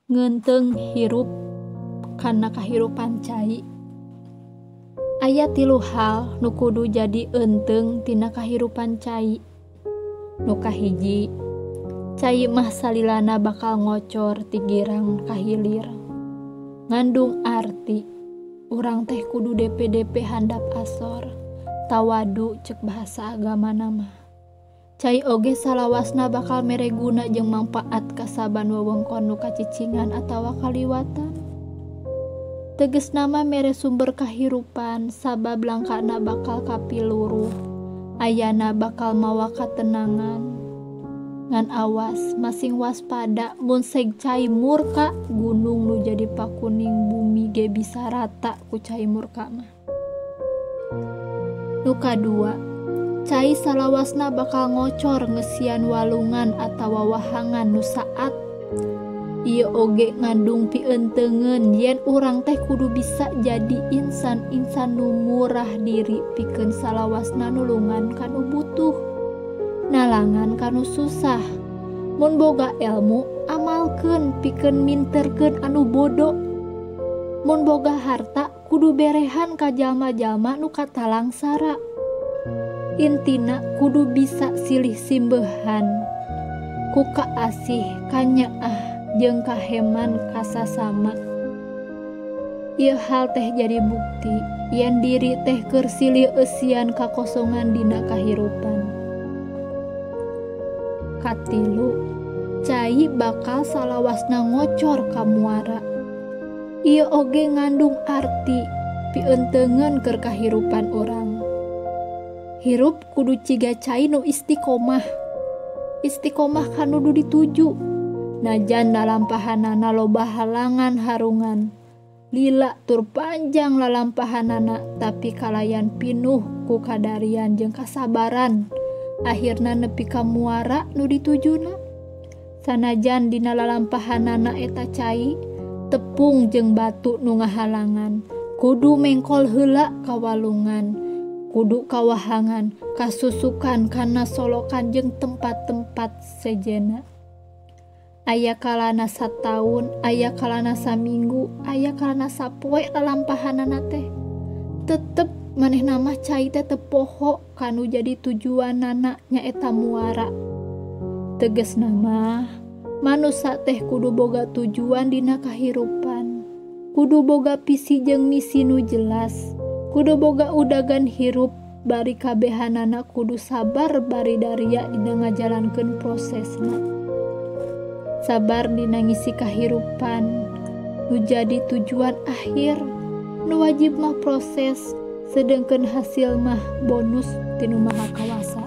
Ngeunteung hirup kana kahirupan cai. Aya tilu hal nu kudu jadi eunteung tina kahirupan cai. Nu kahiji, cai mah salilana bakal ngocor ti girang ka hilir. Ngandung arti, urang teh kudu DPDP handap asor, tawadu cek bahasa agamana mah. Cai oge salawasna bakal mere guna jeung mangpaat ka saban wewengkon nu kacicingan atawa kaliwatan. Tegesna mah mere sumber kahirupan sabab langkana bakal kapiluruh, ayana bakal mawa katenangan. Ngan awas, masing waspada mun seg cai murka, gunung nu jadi pakuning bumi ge bisa rata ku cai murka mah. Nu kadua, cai salawasna bakal ngocor ngesian walungan atawa wahangan nu saat. Ieu oge ngandung pienteungeun yen urang teh kudu bisa jadi insan-insan nu murah diri pikeun salawasna nulungan kanu butuh, nalangan kanu susah. Mun boga elmu amalkeun pikeun minterkeun anu bodoh. Mun boga harta kudu berehan ka jalma-jalma nu katalangsara. Intina kudu bisa silih simbehan ku kaasih kanyaah jeung kaheman kasasama. Ieu hal teh jadi bukti yen diri teh keur silih eusian kakosongan dina kahirupan. Katilu, cai bakal salawasna ngocor ka muara. Ieu oge ngandung arti pienteungeun keur kahirupan urang. Hirup kudu ciga cai nu istiqomah. Istiqomah kanu nu dituju. Najan lalampahanana loba halangan harungan. Lila tur panjang lalampahanana tapi kalayan pinuh ku kadarian jeung kasabaran. Akhirna nepi ka muara nu ditujuna. Sanajan dina lalampahanana eta cai tepung jeung batu nu ngahalangan. Kudu mengkol heula ka walungan. Kudu kawahangan, kasusukan kana solokan jeung tempat-tempat sejena. Aya kalana sataun, aya kalana saminggu, aya kalana sapoe lalampahanana teh. Tetep manehna mah cai teh teu poho kanu jadi tujuanana nyaeta muara. Tegesna mah manusa teh kudu boga tujuan dina kahirupan. Kudu boga visi jeung misi nu jelas. Kudu boga udagan hirup bari kabehanana kudu sabar bari daria dina ngajalankeun prosesna. Sabar dina ngisi kahirupan nu jadi tujuan akhir, nu wajib mah proses sedengkeun hasil mah bonus tinu Maha Kawasa.